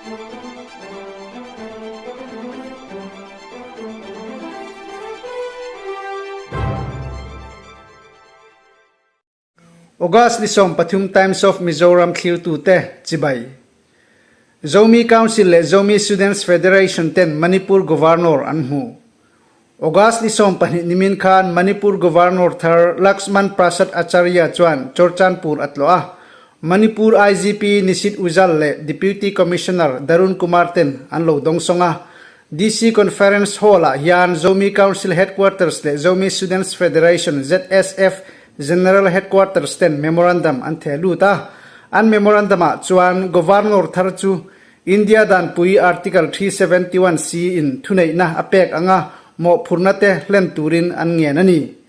August ni 13 Times of Mizoram thlirtute chibai. Zomi Council leh Zomi Students Federation ten Manipur Governor an hmu. August ni 12 nimin khan Manipur Governor thar Laxman Prasad Acharya chuan Churchandpur a tlawh a. Manipur IGP Nishit Ujal leh Deputy Commissioner Darun Kumar ten an lo dawngsawng a. DC Conference Hall-ah hian Zomi Council Headquarters leh Zomi Students Federation, ZSF, General Headquarters ten memorandum an theh lut a. An memorandum-ah chuan Governor thar chu India danpui Article 371 C in thuneihna a pek anga mawhphurhna te hlen turin an ngen a ni.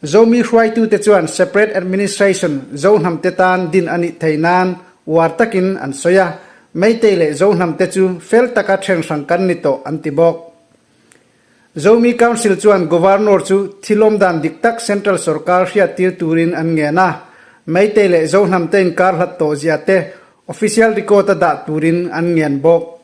Zomi hruaitute chuan Separate Administration Zohnamte tan din a nih thei nan uar takin an sawi a, Meitei leh Zohnamte chu fel taka then hrang kan ni tawh an ti bawk. Zomi Council chuan Governor chu thilawm dan dik tak Central sorkar hriattir turin an ngen a, Meitei leh Zohnamte inkar hlat tawh zia te official record a dah turin an ngen bawk.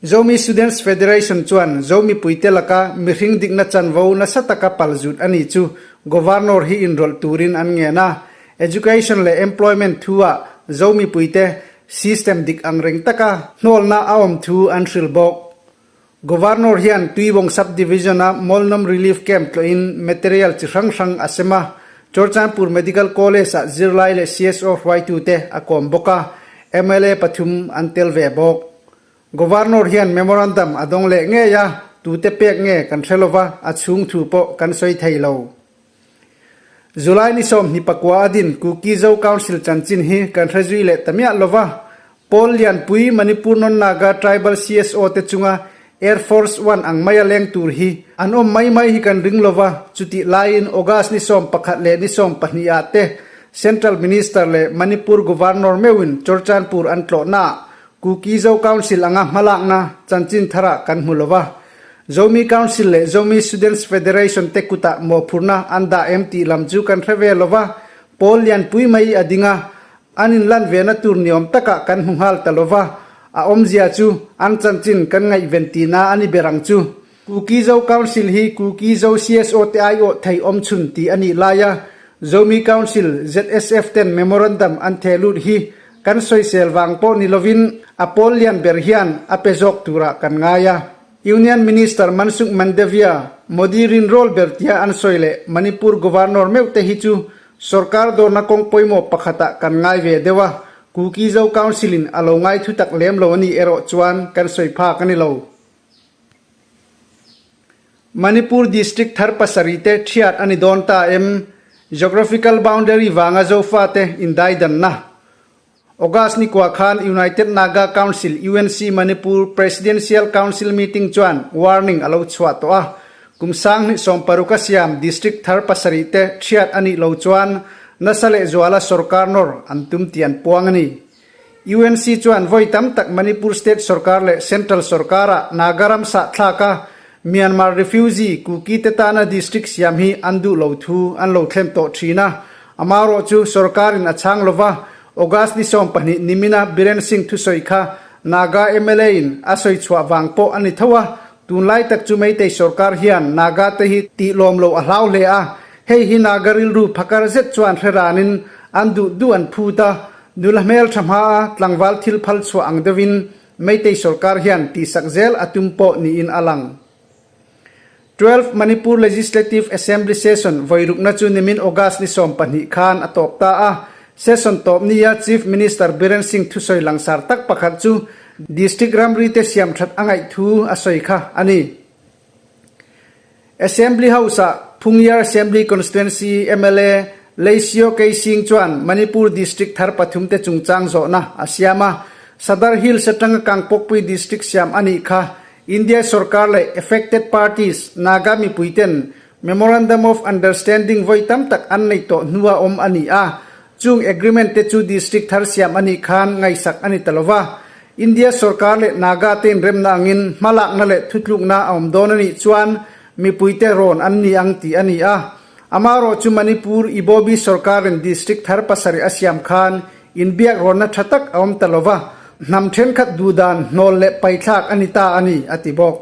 Zomi Students Federation chuan Zomi puite laka mihring dikna chanvo nasa taka palzut a ni chu Governor hi inrawlh turin an ngen a. Education leh Employment thu-ah Zomi puite system dik ang reng taka hnawlna a awm thu an hrilh bawk. Governor hian Tuibawng Sub-Division-a Molnom Relief Camp tlawhin material chi hrang hrang a sem a. Churchandpur Medical College-ah zirlai leh CSO hruaitute a kawm bawk a. Mla pathum an tel ve bawk. Governor hian memorandum a dawng leh ngei a, tute pek nge kan hre lova, a chhung thu pawh kan sawi thei lo. July ni 24 a din Kuki Zo Council chanchin hi kan hre zui leh ta miah lova, Paul Lianpui Manipur Non Naga Tribal CSO te chunga Air Force One ang maia leng tur hi an awm mai mai hi kan ring lova, chutih laiin August ni 11 leh ni 12 ah te Central Minister leh Manipur Governor meuhin Churchandpur an tlawhnaah Kuki Zo Council anga hmalakna chanchin tharah kan hmu lova, Zomi Council leh Zomi Students Federation te kutah mawhphurhna an dah em tih lam chu kan hre ve lova, pawl lianpui mai a ding a, An inlan vena tur niawm takah kan hmu nghal ta lova, a awmzia chu an chanchin kan ngaihven tihna a ni ber ang chu. Kuki Zo Council hi Kuki Zo CSO te aiawh thei awmchhun tih a nih laia Zomi Council, ZSF, ten memorandum an theh lut hi kan sawisel vang pawh ni lovin a pawl lian ber hian a pe zawk turah kan ngai a. Union Minister Mansukh Mandaviya, Modi rinrawl ber tia an sawi leh Manipur Governor meuh te hi chu Sorkar dawrna kawng pawimawh pakhatah kan ngai ve deuh a, Kuki Zo Council-in a lo ngai thu tak lem lo a nih erawh chuan kan sawi phak a ni lo. Manipur District thar pasarih te thiat a ni dawn ta em? Geographical boundary vanga Zofate indaidanna. August ni kua khan United Naga Council, UNC, Manipur Presidential Council meeting chuan warning a lo chhuah tawh a. Kum 2016 a siam district thar pasarih te thiat a nih lo chuan nasa leh zuala sorkar nawr an tum tih an puang a ni. UNC chuan vawi tam tak Manipur state sorkar leh central sorkara Naga ram sahthlak a Myanmar refugee Kuki te tana district siam hi an duh lo thu an lo thlen tawh thin a, amarawh chu sorkarin a chhang lova, August ni 12 nimina Biren Singh thusawi kha Naga mla in a sawi chhuah vang pawh a ni tho a, tunlai tak chu Meitei sorkar hian Naga te hi tih lawm lo a hlau hle a, hei hi Naga rilru phakar zet chuan hre ranin an duh duh an phut a, nula hmeltha hmaa tlangval thil phal chhuah ang deuhin Meitei sorkar hian tihsak zel a tum pawh niin a lang. 12 Manipur Legislative Assembly Session vawirukna chu nimin August ni 12 khan a tawp ta a. Session tawp nia Chief Minister Biren Singh thusawi langsar tak pakhat chu District ramri te siam that a ngaih thu a sawi kha a ni. Assembly House-ah Phungyar Assembly Constituency mla Leisio Kei Singh chuan Manipur District thar pathum te chungchang zawhna a siam a. Sadar Hills atanga Kangpokpui District siam a nih kha India sorkar leh affected parties Naga mipuiten Memorandum of Understanding vawi tam tak an neih tawh hnua awm a ni a. Chung agreement te chu district thar siam a nih khan ngaihsak a ni ta lo va. India sorkar leh Naga te inremna angin hmalakna leh thutlukna a awm dawn a nih chuan mipuite rawn an ni ang tih a ni a. Amarawh chu Manipur Ibobi sorkarin district thar pasarih a siam khan inbiak rawnna tha tak a awm ta lo va. hnam thenkhat duhdan hnawl leh paithlak a ni ta a ni, a ti bawk.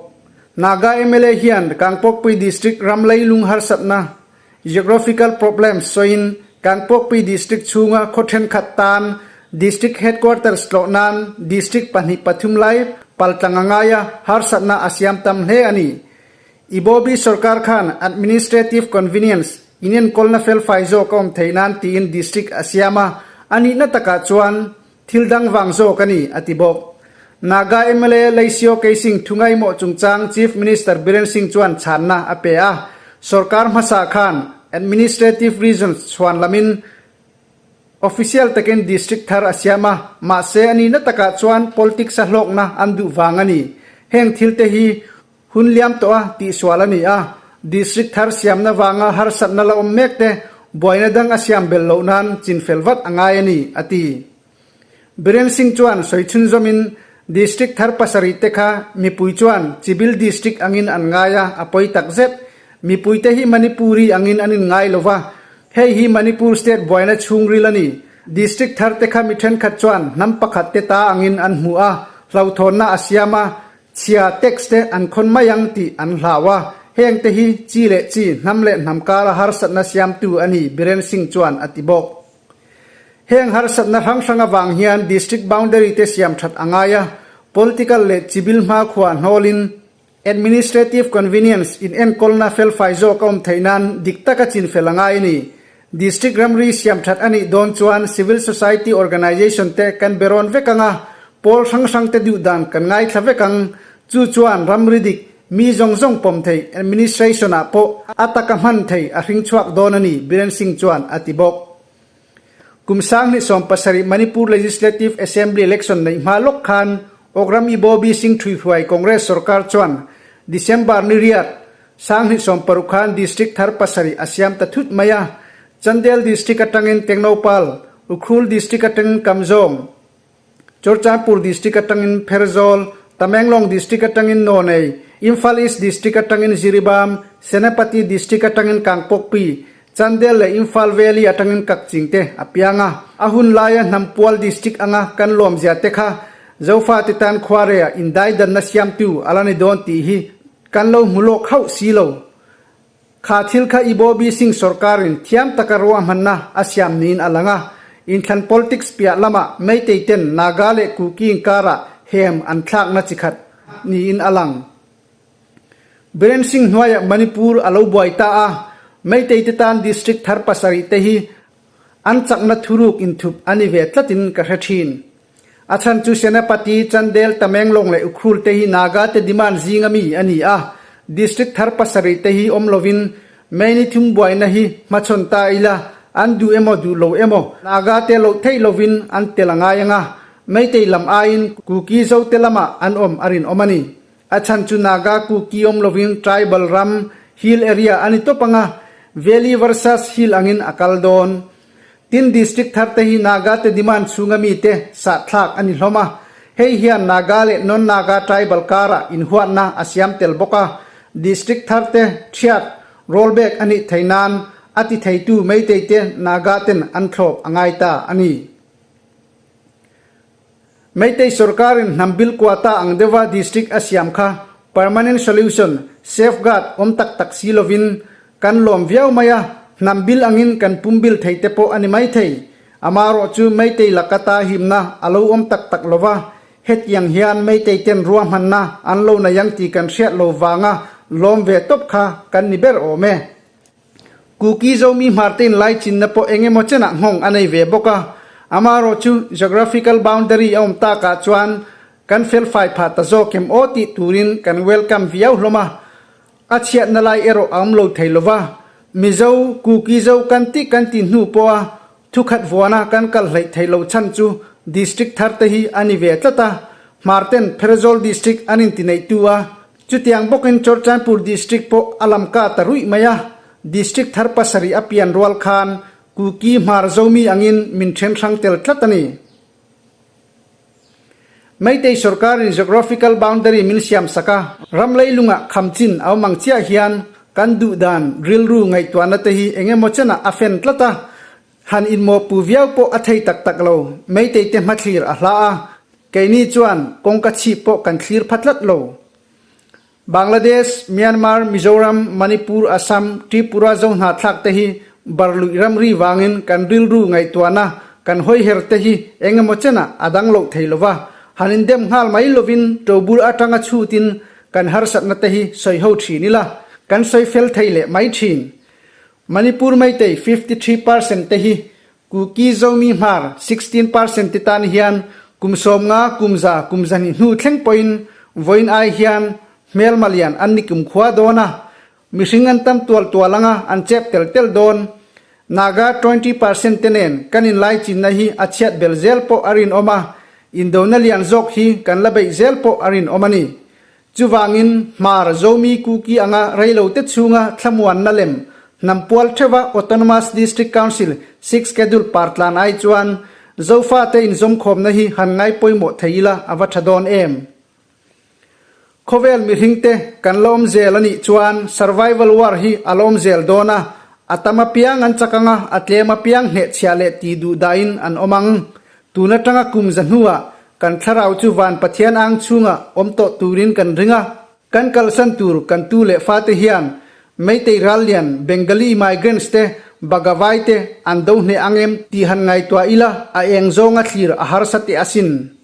Naga mla hian Kangpokpui District ram leilung harsatna, geographical problems, sawiin Kangpokpui District chhunga khaw thenkhat tan District Headquarters tlawh nan District pahnih pathum lai paltlang a ngai a, harsatna a siam tam hle a ni. Ibobi sorkar khan administrative convenience, inenkawlna felfai zawk a awm theih nan tiin district a siam a, a nihna takah chuan thil dang vang zawk a ni, a ti bawk. Naga mla Leisio Keising thu ngaimawh chungchang Chief Minister Biren Singh chuan chhanna a pe a, sorkar hmasa khan administrative reasons chhuan lamin official takin district thar a siam a, mahse a nihna takah chuan politics a hlawkna an duh vang a ni. Heng thilte hi Hun liam tawh a tihsual a ni a, District thar siamna vanga harsatna la awm mek te buaina dang a siam bel loh nan chinfel vat a ngai a ni, a ti. Biren Singh chuan sawi chhunzawmin District thar pasarih te kha mipui chuan Chibil District angin an ngai a, a pawi tak zet. Mipuite hi Manipuri angin an inngai lo va, hei hi Manipur State buaina chhungril a ni. District thar te kha mi thenkhat chuan hnam pakhat te ta angin an hmu a, hlauhthawnna a siam a, Chhia tax te an khawn mai ang tih an hlau a, heng te hi chi leh chi, hnam leh hnam kara harsatna siamtu a ni, Biren Singh chuan a ti bawk. Heng harsatna hrang hrang avang hian district boundary te siam that a ngai a, political leh chibil hmakhua hnawlin administrative convenience in enkawlna felfai zawk a awm theih nan dik taka chinfel a ngai a ni. District ramri siam that a nih dawn chuan civil society organisation te kan be rawn vek ang a, pawl hrang hrang te duh dan kan ngaithla vek ang. Chu chuan ramri dik, mi zawng zawng pawm thei administration ah pawh a taka hman thei a hring chhuak dawn a ni, Biren Singh chuan a ti bawk. Kum 2017 Manipur Legislative Assembly election neih hma lawk khan Okram Ibobi Singh Thuihruai Congress sorkar chuan December ni riat, 2016 khan District thar pasarih a siam ta thut mai a, Chandel District atangin Tengnoupal, Ukhrul District atangin Kamzong, Churchandpur District atangin Pherzawl, Tamenglong District atangin Nonei, Imphal East District atangin Jiribam, Senapati District atangin Kangpokpi, Chandel leh Imphal Valley atangin Kakching te a piang a. A hun laia Hnampual District anga kan lawmzia te kha Zofate tan khuareia indaidanna siamtu a la ni dawn tih hi Kan lo hmu lawk hauh si lo. Kha thil kha Ibobi Singh sorkarin thiam taka ruahmanna a siam niin a lang a, inthlan politics piah lamah Meitei ten Naga leh Kuki inkarah hem an thlakna chi khat niin a lang. Biren Singh hnuaiah Manipur a lo buai ta a, Meitei te tan district thar pasarih te hi an chakna thuruk inthup a ni ve tlatin ka hre thin. A chhan chu Senapati, Chandel, Tamenglong leh Ukhrul te hi Naga te demand zinga mi a ni a, District thar pasarih te hi awm lovin May ni thum buaina hi hmachhawn ta ila, an duh emaw duh lo emaw Naga te loh theih lovin an tel a ngai ang a, Meitei lam aiin Kuki Zo te lamah an awm a rinawm a ni. A chhan chu Naga Kuki awm lovin tribal ram, hill area a ni tawp ang a, Valley versus Hill angin a kal dawn. Tin, District thar te hi Naga te demand chhunga mite sahthlak a ni hlawm a, hei hian Naga leh non-Naga tribal karah inhuatna a siam tel bawk a, District thar te thiat, roll back, a nih theih nan a ti theitu Meitei te Naga ten an thlawp a ngai ta a ni. Meitei sorkarin hnam bil quota ang deuha district a siam kha permanent solution, safeguard, awm tak tak si lovin kan lawm viau mai a, hnam bil angin kan pum bil thei te pawh a ni mai thei. Amarawh chu Meitei laka ta himna a lo awm tak tak lova, hetiang hian Meitei ten ruahmanna an lo nei ang tih kan hriat lo vanga lawm ve tawp kha kan ni ber awm e. Kuki Zomi hmarte in lai chinna pawh eng emaw chenah nghawng a nei ve bawk a, amaherawh chu geographical boundary a awm takah chuan kan felfai phah ta zawk em aw tih turin kan welcome viau hlawm a, a chhiatna lai erawh a awm lo thei lova, Mizo, Kuki Zo kan tih kan ti hnu pawha Thukhat vuana kan kal hleih theih loh chhan chu District thar te hi a ni ve tlat a, Hmarten Pherzawl District an intineihtu a, chutiang bawkin Churchandpur District pawh a lamka ta ruih mai a, District thar pasarih a pian rual khan Kuki Hmar Zomi angin min then hrang tel tlat a ni. Meitei sorkarin geographical boundary min siam sak a, ram leilungah kham chin a awm ang chiah hian kan duh dan rilru ngaihtuahna te hi eng emaw chenah a fen tlat a, han inmawhpu viau pawh a thei tak tak lo. Meitei te hmathlir a hla a. Keini chuan kawngka chhip pawh kan thlir pha tlat lo. Bangladesh, Myanmar, Mizoram, Manipur, Assam, Tripura zo hnahthlak te hi barluih ramri vangin kan rilru ngaihtuahna kan hawiher te hi eng emaw chenah a dang loh thei lova, han indem nghal mai lovin tobul atanga chhutin kan harsatna te hi sawi ho thin ila, kan sawi fel thei leh mai thin. Manipur Meitei 53 percent te hi Kuki Zomi Hmar 16 percent te tan hian kum 50, kum 100, kum 200 hnu thleng pawhin vawiin ai hian hmelma lian an ni kum khua dawn a, mihring an tam tual tual anga an chep tel tel dawn. Naga 20 percent te nen kan inlaichinna hi a chhiat bel zel pawh a rinawm a, indona lian zawk hi kan la beih zel pawh a rinawm a ni. Chuvangin, Hmar Zomi Kuki anga reilote chhunga thlamuanna lem hnampual theuha Autonomous District Council Sixth Schedule partlan ai chuan Zofate inzawmkhawmna hi han ngai pawimawh thei ila a va tha dawn em? Khawvel mihringte kan la awm zel a nih chuan Survival War hi a la awm zel dawn a, a tam apiang an chak anga a tlem apiang hnehchhiah leh tih duh dahin an awm ang. Tun atanga kum za hnuah kan thlarau chu van Pathian ang chhungah awm tawh turin kan ring a. Kan kalsan tur kan tu leh fate hian Meitei rallian Bengali migrants te Bagavai te an do hneh ang em tih han ngaihtuah ila a eng zawnga thlir a harsa teh asin.